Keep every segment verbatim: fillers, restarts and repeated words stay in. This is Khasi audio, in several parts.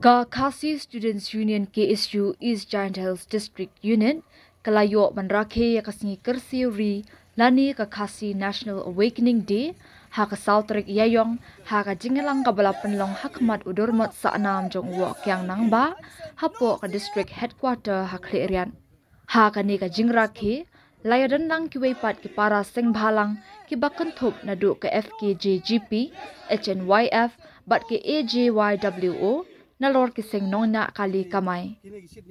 Ka Khasi Students Union K S U East Jaintia Hills District Unit ka la ïoh ban rakhe ïa ka sngi kyrsiew ri lane ka Khasi National Awakening Day ha ka saw tarik Ïaïong ha ka jingïalang kaba la pynlong ha khmat u Dormot Sahnam jong u Woh Kiang Nangbah hapoh ka District Headquarter ha Khliehriat. Ha kane ka jingrakhe la ïadon lang kiwei pat ki para seng bhalang kiba kynthup naduh ka F K J G P, H N Y F bad ka A J Y W O nalor ki seng nongñiah kali kamai.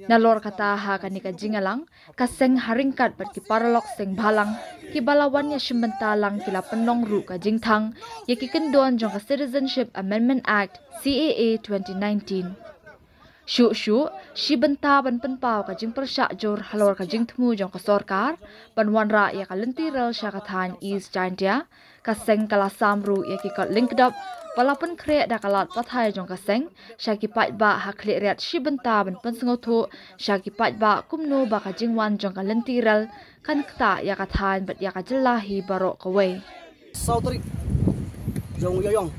Nalor kata ha kane ka jingïalang ka seng ha ryngkat bad ki paralok seng bhalang kiba la wan ïashim bynta lang ki la pynlong ruh ka jingthang ïa ki kyndon jong ka Citizenship Amendment Act, C A A twenty nineteen. Shuh shuh shi bynta ban pynpaw ka jingpyrshah jur halor ka jingthmu jong ka sorkar ban wanrah ïa ka lynti rel sha ka thaiñ East Jaintia, ka seng ka la sam ruh ïa ki kot lyngkdop ba la pynkhreh da ka lad pathai jong ka seng sha ki paidbah ha Khliehriat shi bynta ban pynsngewthuh sha ki paidbah kumno ba ka jingwan jong ka lynti rel kan ktah ïa ka thaiñ bad ïa ka jylla hi baroh kawei. Saw tarik jong u Ïaïong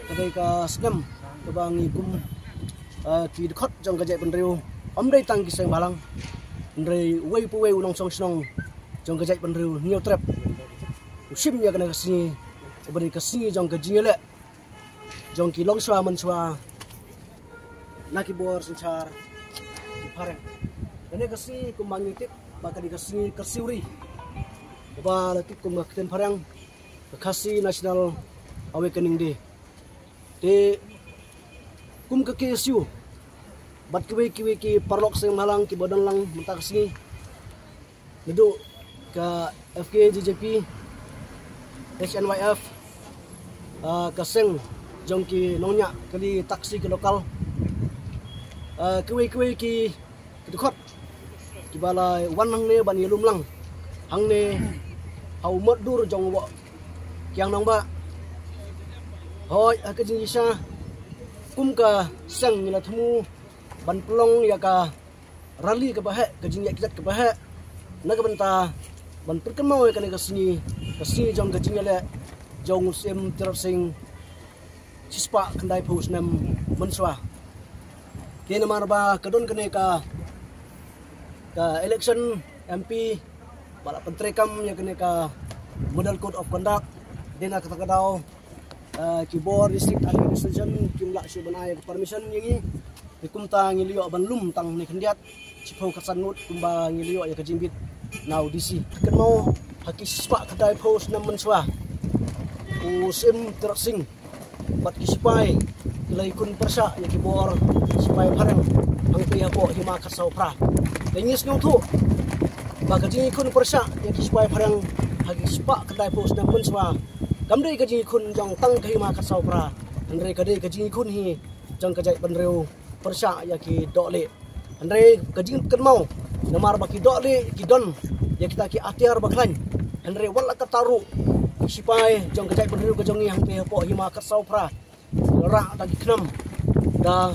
ka dei ka snem kaba ngi kum, eh, ki dkhot jong ka jaitbynriew, ym dei tang ki seng bhalang, hynrei uwei pa uwei u nongshong shnong jong ka jaitbynriew Hynñiewtrep u shim ïa kane ka sngi kaba dei ka sngi jong ka jingïaleh jong ki longshuwa manshuwa na ki bor synshar ki phareng. Kane ka sngi kumba ngi tip ba ka dei ka sngi kyrsiew ri kaba la tip kum ka ktien phareng ka Khasi National Awakening Day. Te kum ka K S U bad kiwei kiwei ki paralok seng bhalang kiba don lang mynta ka sngi, naduh ka F K J J P, H N Y F, ah, ka seng jong ki nongñiah kali taxi ki local, ah, kiwei kiwei ki, ki dkhot kiba la wan hangne ban ïalum lang hangne ha u mot dur jong u Woh Kiang Nangbah. Hooid, ha ka jingshisha kum ka seng ngi la thmu ban pynlong ïa ka rally kaba heh, ka jingïaid kjat kaba heh na ka bynta ban pynkynmaw ïa kane ka sngi, ka sngi jong ka jingïaleh jong u Syiem Tirot Sing shispah khyndaiphew snem mynshuwa. Te namar ba ka don kane ka, ka election M P ba la pyntreikam ïa kane ka Model Code of Conduct, dei na kata ka daw, eh, ki bor District Administration kim lah shuh ban ai ka permission ïa ngi. Te kumta ngi la ïoh ban lum tang ne khyndiat shiphew khatsan ngut kumba ngi la ïoh ïa ka jingbit na u D C. Kynmaw ha ki shispah khyndaiphew snem mynshuwa u Syiem Tirot Sing bad ki sipai ki la ïakhun pyrshah ïa ki bor sipai phareng hangtei hapoh Hima Khatsaw Phra. Te ngi sngewthuh ba ka jingïakhun pyrshah ïa ki sipai phareng ha ki shispah khyndaiphew snem mynshuwa kam dei ka jingïakhun jong tang ka Hima Khatsaw Phra, hynrei ka dei ka jingïakhun hi jong ka jaitbynriew pyrshah ïa ki dohlieh. Hynrei ka jingkynmaw namar ba ki dohlieh ki don ïa kita ki atiar ba khlaiñ, hynrei wat la katta ruh ki sipai jong ka jaitbynriew ka jong ngi hangtei hapoh Hima Khatsaw Phra ki la rah da ki khnam, da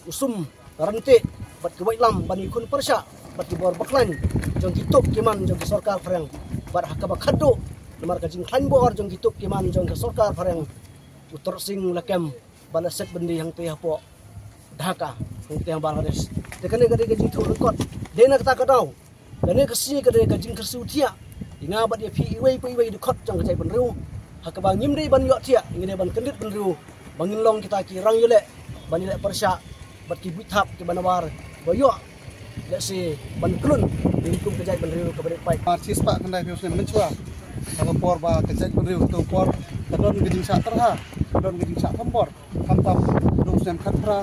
u sum, da ryntih bad ki waitlam ban ïakhun pyrshah bad ki bor ba khlaiñ jong ki tup ki man jong ki sorkar phareng. Bad ha kaba khatduh namar ka jingkhlaiñ bor jong ki tup ki man jong ki sorkar phareng, u Tirot Sing la kem ba la set byndi hangtei hapoh Dhaka, hangtei ha Bangladesh. Te kane ka dei ka jingthoh lyngkot. Dei na kata ka daw kane ka sngi ka dei ka jingkyrsiew thiah ïa nga bad ïa phi iwei pa iwei dkhot jong ka jaitbynriew, ha kaba ngim dei ban ïoh thiah, ngi dei ban kyndit bynriew ba ngin long kita ki rangïaleh ban ïaleh pyrshah bad ki buit thap kiba nabar ba ïoh lehse ban khlun ïa ka jaitbynriew kaba rit paid. Mar shispah khyndaiphew snem mynshuwa, ha ka por ba ka jaitbynriew, ka por ka don ka jingshah tyrha, ka don ka jingshah thombor. Khamtam naduh u snem khatphra,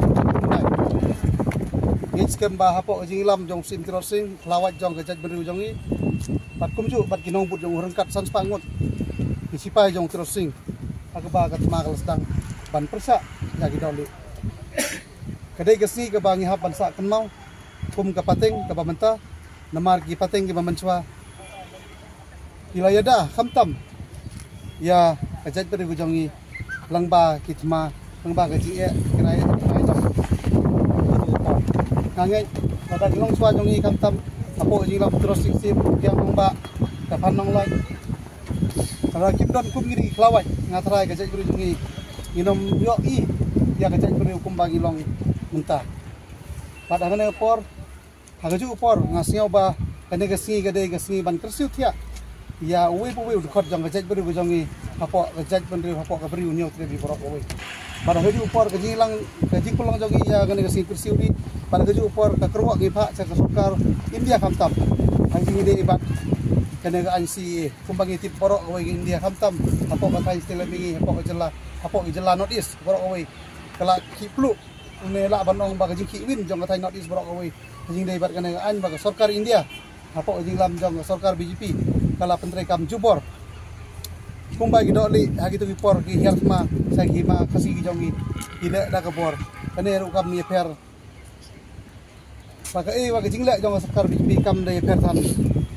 ngi ngeit skhem ba hapoh ka jingïalam jong u Syiem Tirot Sing, u khlawait jong ka jaitbynriew jong ngi, bad kumjuh bad ki nongbud jong u ryngkat san spah ngut ki sipai jong u Tirot Sing, ha kaba ka thma ka la sdang ban pyrshah ïa ki dohlieh. Ka dei ka sngi kaba ngi hap ban sah kynmaw kum ka pateng kaba mynta, namar ki pateng kiba mynshuwa ki la ïada khamtam ïa ka jaitbynriew ka jong ngi lyngba ki thma, lyngba ka jingeh, ki rai, ki rai jong. Nga ngeit lada ki longshuwa jong ngi khamtam hapoh ka jingïalam u Tirot Sing Syiem, u Kiang Nangbah, ka Phan Nonglait, lada kim don kum kine ki khlawait, nga tharai ka jaitbynriew jong ngi ngin ym ïohi ïa ka jaitbynriew kumba ngi long mynta. Bad ha kane ka por, ha kajuh ka por nga sngew ba kane ka sngi ka dei ka sngi ban kyrsiew thiah ïa uwei pa uwei u dkhot jong ka jaitbynriew ka jong ngi hapoh ka jaitbynriew, hapoh ka Bri u Hynñiewtrep hi baroh kawei. Bad ha kajuh ka por ka jinglang, ka jingpynlong jong ngi ïa kane ka sngi kyrsiew hi, bad ha kajuh ka por ka kyrwoh ngi phah sha ka sorkar India khamtam ha ka jingïadei bad kane ka aiñ C A A. Kumba ngi tip baroh kawei ka India khamtam hapoh ka thaiñ shatei lam mihngi, hapoh ka jylla, hapoh ka jylla North East baroh kawei ka la khih pluh ne lah ban ong ba ka jingkhih win jong ka thaiñ North East baroh kawei ha jingïadei bad kane ka aiñ ba ka sorkar India hapoh ka jinglam jong ka sorkar B J P ka la pyntreikam jubor. Kumba ki dohlieh ha kito ki por ki hiar thma sha ki hima Khasi ki jong ngi, ki leh da ka bor. Kane ruh kam ïapher ba kaei ba ka jingleh jong ka sorkar B J P kam da ïapher than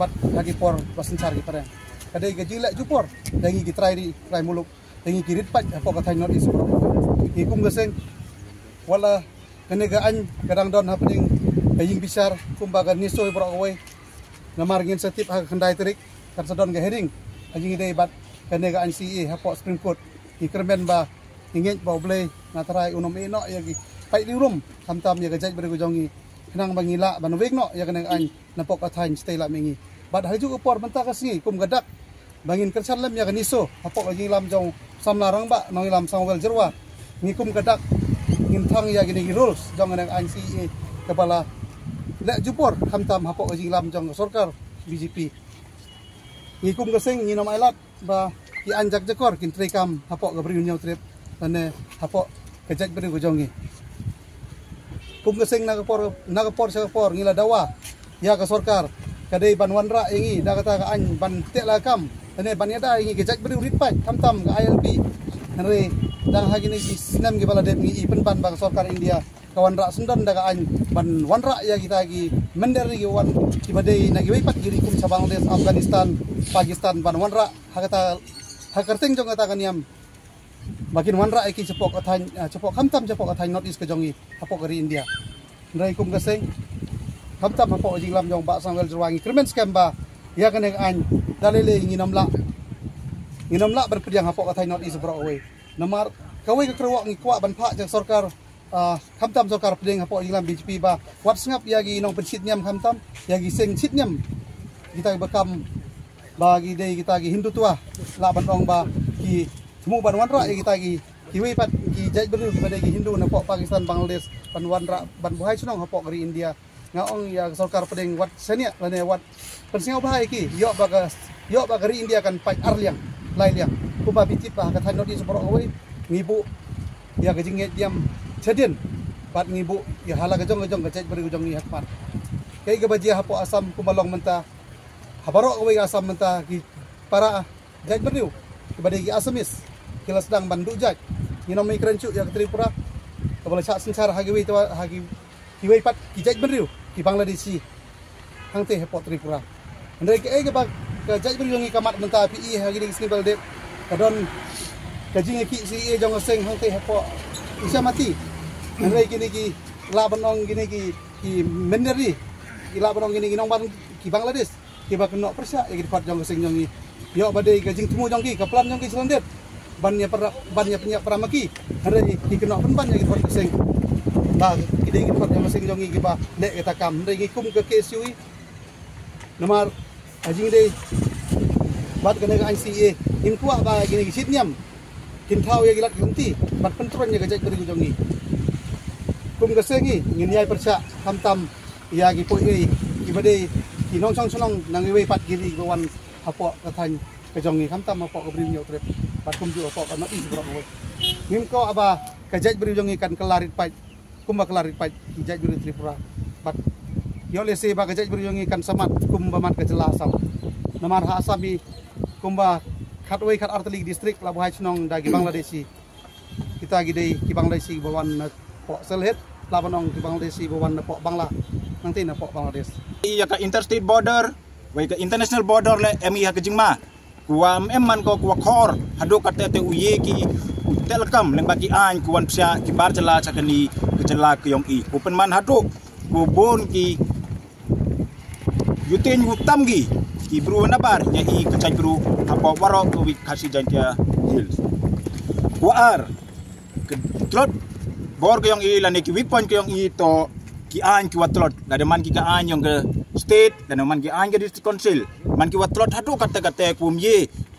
bad ha ki por ba synshar ki phareng. Ka dei ka jingleh jubor da ngi ki trai ri trai muluk, da ngi ki rit paid hapoh ka thaiñ North East baroh. Ngi kum ka seng, wat la kane ka aiñ ka dang don hapdeng ka ïing bishar kumba ka NESO baroh kawei, namar ngin sa tip ha ka khyndai tarik kan sa don ka hearing ha jingïadei bad kane ka aiñ C A A hapoh Supreme Court. Ngi kyrmen ba ngi ngeit ba U Blei nga tharai un ym ïeh noh ïa ki paid riewlum khamtam ïa ka jaitbynriew ka jong ngi, khnang ba ngi lah ban weng noh ïa kane ka aiñ napoh ka thaiñ shatei lam mihngi. Bad ha kajuh ka por mynta ka sngi kum ka dak ba ngin kyrshan lem ïa ka NESO hapoh ka jinglam jong u samla rangbah nongïalam Sangwel Jyrwa, ngi kum ka dak ngin thang ïa kine ki rules jong kane ka aiñ C A A kaba la leh jubor khamtam hapoh ka jinglam jong ka sorkar B J P. Ngi kum ka seng ngin ym ailad ba ki aiñ jakjakor kin treikam hapoh ka Bri u Hynñiewtrep lane hapoh ka jaitbynriew ka jong ngi. Kum ka seng na ka por, na ka por sha ka por ngi la dawa ïa ka sorkar ka dei ban wanrah ïa ngi da kata ka aiñ ban teh lakam lane ban ïada ïa ngi ka jaitbynriew rit paid khamtam ka I L P. Hynrei dang ha kine ki snem kiba la dep ngi i pynban ba ka sorkar India ka wanrah syndon da ka aiñ ban wanrah ïa kita ki mynder ri ki wan kiba dei na kiwei pat ki ri kum sha Bangladesh, Afghanistan, Pakistan ban wanrah ha kata, ha ka kyrteng jong kata ka niam ba kin wanrah ïa ki shapoh ka thaiñ, ah, shapoh khamtam shapoh ka thaiñ North East ka jong ngi hapoh ka ri India. Hynrei kum ka seng khamtam hapoh ka jinglam jong Bah Sangwel Jyrwa ngi kyrmen skhem ba ïa kane ka aiñ da lei lei ngin ym lah, ngin ym lah ban pdiang hapoh ka thaiñ North East baroh kawei. Namar kawei ka kyrwoh ngi kwah ban phah sha ka sorkar, ah, khamtam sorkar pdeng hapoh jinglam B J P ba wat sngap ïa ki nongpynshit niam khamtam, ïa ki seng shit niam, kita kiba kam ba ki dei kita ki Hindutva, lah ban ong ba ki thmu ban wanrah ïa kita ki, kiwei pat ki jaitbynriew kiba dei ki Hindu napoh Pakistan, Bangladesh ban wanrah ban buhai shnong hapoh ka ri India. Nga ong ïa ka sorkar pdeng wat shaniah lane wat pynsngewbha ïa ki, ïoh ba ka, ïoh ba ka ri India kan pait ar liang, lai liang. Kumba phi tip ba ha ka thaiñ North East baroh kawei ngi buh ïa ka jingngeit diam shadien bad ngi buh ïa ha la ka jong ka jong ka jaitbynriew jong ngi ha khmat. Kaei kaba jia hapoh Assam kumba long mynta, ha baroh kawei ka Assam mynta ki para jaitbynriew kiba dei ki Assamese ki la sdang ban duh jait. Ngin ym ïakren shuh ïa ka Tripura kaba la shah synshar ha kiwei, ha ki, kiwei pat ki jaitbynriew ki Bangladeshi hangtei hapoh Tripura. Hynrei kaei kaba ka jaitbynriew jong ngi ka mad mynta, phi i ha kine ki sngi ba la dep ka don ka jingïakhih C A A jong ka seng hangtei hapoh Ichamati. Hynrei kine ki, lah ban ong kine ki, ki mynder ri, ki lah ban ong kine ki nongwan ki Bangladesh kiba kynnoh pyrshah ïa ki dkhot jong ka seng jong ngi. Ïoh ba dei ka jingthmu jong ki, ka plan jong ki sha lyndet ban ïa pynïap, ban ïa pynïap para ma ki. Hynrei ki kynnoh pynban ïa ki dkhot ka seng ba ki dei ki dkhot jong ka seng jong ngi kiba leh kata ka kam. Hynrei ngi kum ka K S U E, namar ha jingïadei bad kane ka aiñ C A A, ngim kwah ba kine ki shit niam kin thaw ïa ki lad ki lynti ban pyntroiñ ïa ka jaitbynriew jong ngi. Kum ka seng ngi ngin ïai pyrshah khamtam ïa ki poiei kiba dei ki nongshong shnong na kiwei pat ki ri kiba wan hapoh ka thaiñ ka jong ngi, khamtam hapoh ka Bri u Hynñiewtrep bad kumjuh hapoh ka North East baroh kawei. Ngim kwah ba ka jaitbynriew jong ngi kan kylla rit paid kumba kylla rit paid ki jaitbynriew Tripura. Bad ïoh lehse ba ka jaitbynriew jong ngi kan sa mad kumba mad ka jylla Assam. Namar ha Assam hi kumba khatwei khatar tylli ki district la buhai shnong da ki Bangladeshi. Kita ki dei ki Bangladeshi ba wan napoh Sylhet, lah ban ong ki Bangladeshi ba wan napoh Bangla, nangtei napoh Bangladesh. Ïa ka interstate border, wei ka international border leh em ïa ka jingma. Kwah em em man ko kwah khor, haduh katte te u ïeh ki, u teh lakam lyngba ki aiñ, ki wan pyrshah ki bar jylla sha kane ka jylla ka jong i. Kwah pynman haduh kwah bun ki ïutin u tam ki, ki bru nabar ïa i ka jaitbru hapoh baroh kawei Khasi Jaintia Hills. Kwah ar, ka tlot bor ka yong i lane ki weak point ka yong i to ki ain ki wa tlot, lada man ki ka ain yong ka state, lada man ki ain ka district council, man ki wa tlot hadu kata kata kum ye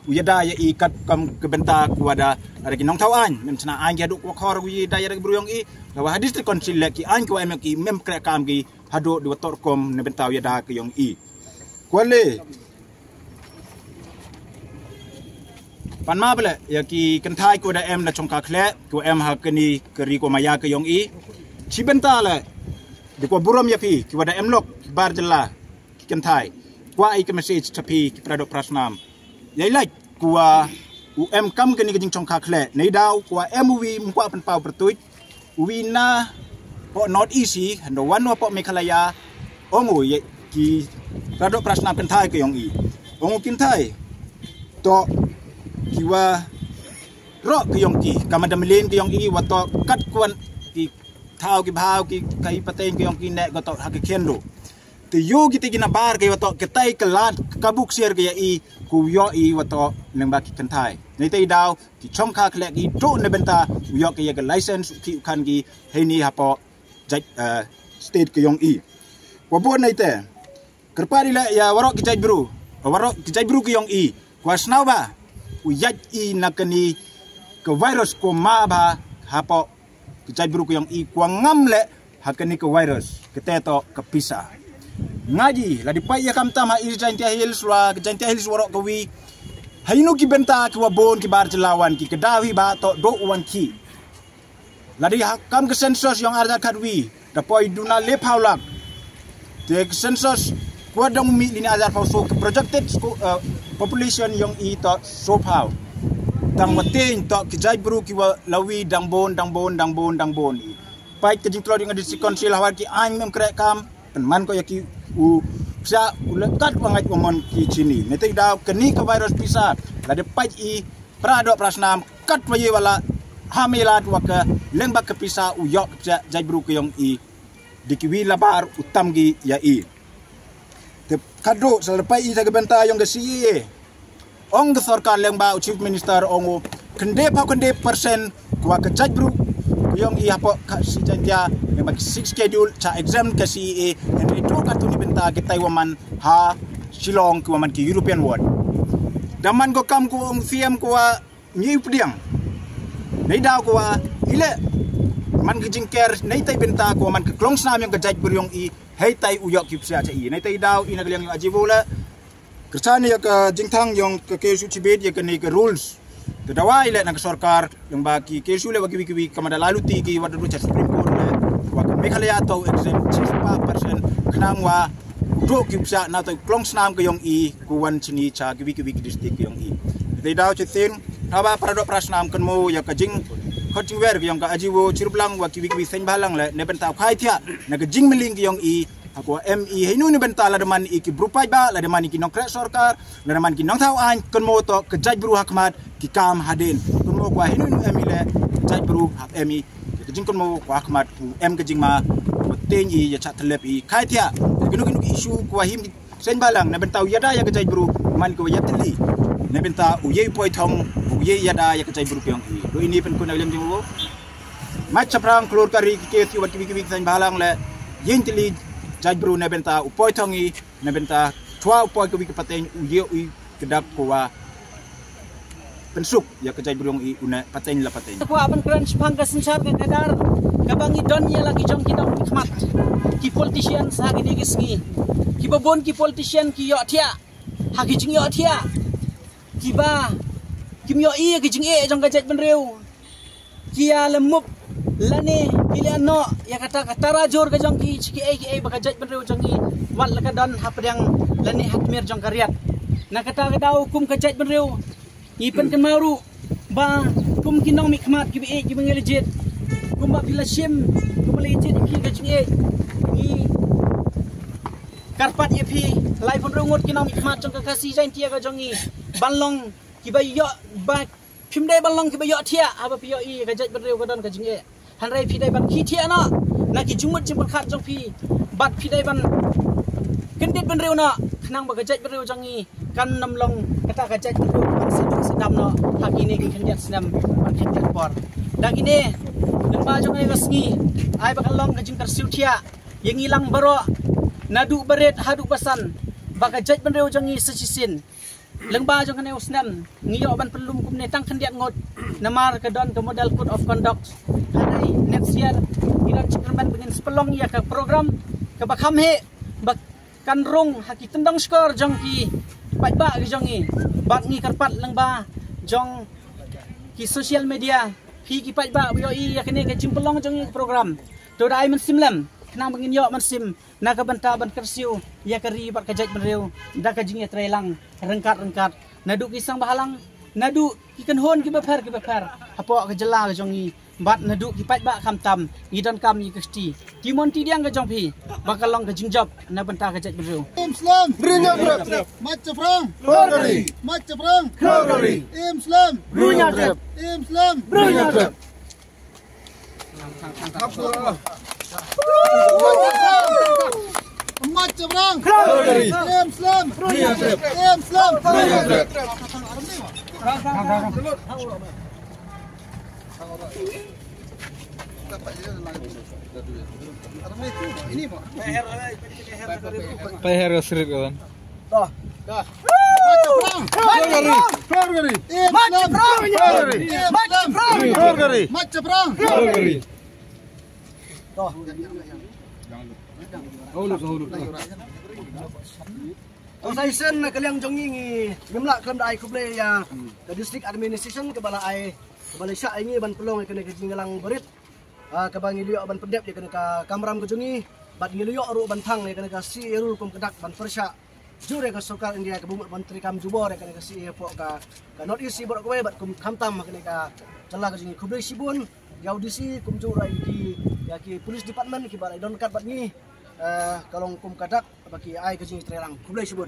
u yada ya i kat kam ka benta ku wada ada ki nongthaw ain, mem chna ain ki hadu ku khor u ye da ya da ki bru yong i, lawa ha district council le ki ain ku em ki mem kre kam ki hadu di wa tor kom ne benta u yada ka yong i. Kwale. Pan ma bele ya ki kynthai ku da em na chongka khle ku em ha kani ka ri ko maya ka yong i. Chi benta le di ko burom ya phi ki wa da em lok bar jela ki kynthai. Kwa i ka message cha phi ki pradok prasnam. Ya ilaj ku wa u em kam kani ka jingchongka khle. Nei daw ku wa em u wi mkwa pan pau pertuit. Wi na po North East hi, hando wan wa po Meghalaya, ongu ye ki radok prasnam kynthai ka yong i. Ongu kynthai to ki wa ro ka yong ki, kama da mlin ka yong i wa to kat kwan ki thau ki bhau ki kai pateng ka yong ki ne go to ha ki kendo. Te yo ki te ki na bar ka wa to ki tai ka lad ka buk siar ka ya i ku yo i wa to leng ba ki kynthai. Nei te daw ki chongka khlek i to ne benta u yok ki ya ka license u ki u khan ki heini hapo jaj, eh, state ka yong i. Wa bon nei te kyrpad i le ya warok ki jaj bru, warok ki jaj bru ka yong i. Kwa snaw ba u yaj i na kani ka virus ko ma ba hapo ka jaj bru ka yong i kwa ngam le ha kani ka virus ka te to ka pisa. Ngaji la di pai ya kam tam ha i Jaintia Hills wa ka Jaintia Hills warok ka wi. Hainu ki benta ki wa bon ki bar jelawan ki ka dawi ba to do wan ki. La di ha kam ka census yong arja khat wi da poi duna le pau lak. Te ka census kwa dang mi lini arja pau so ka projected sku-, eh, population yong i to so pau. Tang wa teng to ki jaj bru ki wa lawi dang bon, dang bon, dang bon, dang bon. Pait ka jingtlot yong ka district council hawar ki ain mem kre kam. Pen man ko ya ki u pisa u le kat wa ngaj wa mon ki chini. Nei te daw kani ka virus pisa la de pait i pra do pra snam kat wa ye wala ha me la wa ka leng ba ka pisa u yok pisa jaj bru ka yong i. Di ki wi labar u tam gi ya i. Te kado sa le pait i ta ka benta yong ka C A A. Ong ka sorkar leng ba u chief minister ong u kende pa kende persen kwa ka jaj bru ka yong i hapo ka si Jaintia leng ba ki six schedule cha exam ka C A A. Hynrei to ka tu ni benta ki tai wa man ha Shillong ki wa man ki European ward. Da man ko kam ko ong C M ko wa ngi u pdiang. Nei daw ko wa i le man ki jingker nei tai benta ko wa man ki klong snam yong ka jaj bru yong i hei tai u yok ki psia cha i. Nei tai daw i na ka liang yong ajibo le. Kyrchan ya ka jingthang yong ka K S U chibit ya ka ni ka rules. Ka dawai le na ka sorkar yong ba ki K S U le wa kiwi kiwi ka mada lalu ti ki wa da cha Supreme Court le wa ka Meghalaya to exempt chis pa percent khnang wa do ki pisa na to klong snam ka yong i ku wan chini cha kiwi kiwi ki district ka yong i. Te daw chitin thaba para do pra snam kan mo ya ka jing khot jing wer ka yong ka ajiwo chiruplang wa kiwi kiwi seng balang le ne benta khai thia na ka jing meling ka yong i. Hako em i heinu ni benta la deman i ki bru paj ba la deman i ki nongkrek sorkar la deman ki nongthaw ain kon mo to ka jaj bru hakmat ki kam hadin kon mo kwa heinu nu em i le jaj bru hak em i ka jing kon mo kwa hakmat u em ka jing ma ko ten i ya chat telep i kai thia kinu kinu ki issue kwa him sen balang na benta u yada ya ka jaj bru man ko ya teli na benta u ye poi thong u ye yada ya ka jaj bru pyong i do ini pen kuna lem jing wo. Mat chaprang klur kari ki kes ki wat ki wiki wiki sain balang le yin tili jaj bru ne benta u poi thong i ne benta chwa u poi ki wiki pateng u ye u i kedap ko wa pensuk ya ke jaj bru i u ne pateng la pateng. Ko aban kran chipang ka senchar ka kadar ka bangi don ya la ki jong ki dong ki khmat ki politician sa ki ni ki sngi ki babon ki politician ki yo thia ha ki jing yo thia ki ba kim yo i ki jing e jong ka jaj bru. Ki ïa la mup lane ki la noh ïa kata ka tara jur ka jong ki, ki ei ki ei ba ka jaitbynriew jong ngi wat la ka don hapdeng lane ha tmier jong ka riat. Na kata ka daw kum ka jaitbynriew ngi pynkynmaw ruh ba kum ki nongmihkhmat kiba ïeit kiba ngi la jied, kumba phi la shim, kumba la ïeit ïa phi ka jingïeit, ngi kyrpad ïa phi laiphew hynriew ngut ki nongmihkhmat jong ka Khasi Jaintia ka jong ngi ban long kiba ïoh ba phim dei ban long kiba ïoh thiah haba phi ïohi ka jaitbynriew ka don ka jingeh. Hynrei phi dei ban khie thiah noh na ki jingmut jingpyrkhat jong phi bad phi dei ban kyndit bynriew noh khnang ba ka jaitbynriew jong ngi kan ym long kata ka jaitbynriew kaba sdang sdang noh ha kine ki khyndiat snem bad khyndiat por. Da kine da Ba jong ngi ka sngi, ai ba ka long ka jingkyrsiew thiah ïa ngi lang baroh, naduh barit haduh basan, ba ka jaitbynriew jong ngi sa shisien. Lyngba jong kane u snem ngi ïoh ban pynlum kumne tang khyndiat ngut, namar ka don ka model code of conduct. Hynrei next year ngi don jingkyrmen ba ngin sa pynlong ïa ka program kaba kham heh, ba kan rung ha ki tyndong shkor jong ki paidbah ki jong ngi. Bad ngi kyrpad lyngba jong ki social media, phi ki paidbah ba ïohi ïa kane ka jingpynlong jong ngi ka program, to da ai mynsiem lem, khnang ba ngin ïoh mynsiem na ka bynta ban kyrsiew ïa ka ri bad ka jaitbynriew da ka jingïatreilang ryngkat ryngkat, naduh ki seng bhalang, naduh ki kynhun kiba pher kiba pher hapoh ka jylla ka jong ngi, bad naduh ki paidbah khamtam. Ngi donkam ïa ka kti, ki mon ki diang ka jong phi, ba ka long ka jingjop na bynta ka jaitbynriew. Im slem. Bri Hynñiewtrep. Mait shaphrang. Khlur ka ri. Mait shaphrang. Khlur ka ri. Im slem. Bri Hynñiewtrep. Im slem. Bri Hynñiewtrep. Mait shaphrang. Khlur ka ri. Im slem. Bri Hynñiewtrep. Im slem. Bri Hynñiewtrep. Paiher ka srit ka ban. Mait shaphrang. Khlur ka ri. Khlur ka ri. Mait shaphrang. Khlur ka ri. Mait shaphrang. Khlur ka ri. To. Hulu, hulu. To, sa shisien na ka liang jong ngi, ngi ngim lah khlem da ai khublei ïa ka district administration kaba la ai, kaba la shah ïa ngi ban pynlong ïa kane ka jingïalang barit. Ah, kaba ngi la ïoh ban pyndep ïa kane ka kamram ka jong ngi, bad ngi la ïoh ruh ban thang ïa kane ka C A rule kum ka dak ban pyrshah jur ïa ka sorkar India kaba mut ban treikam jubor ïa kane ka C A hapoh ka, ka North East baroh kawei bad kum khamtam ha kane ka jylla ka jong ngi. Khublei shibun ïa u D C kumjuh ruh ïa ki, ïa ki police department kiba la don ryngkat bad ngi. Eh, ka long kum ka dak ba ki ai ka jingtreilang. Khublei shibun.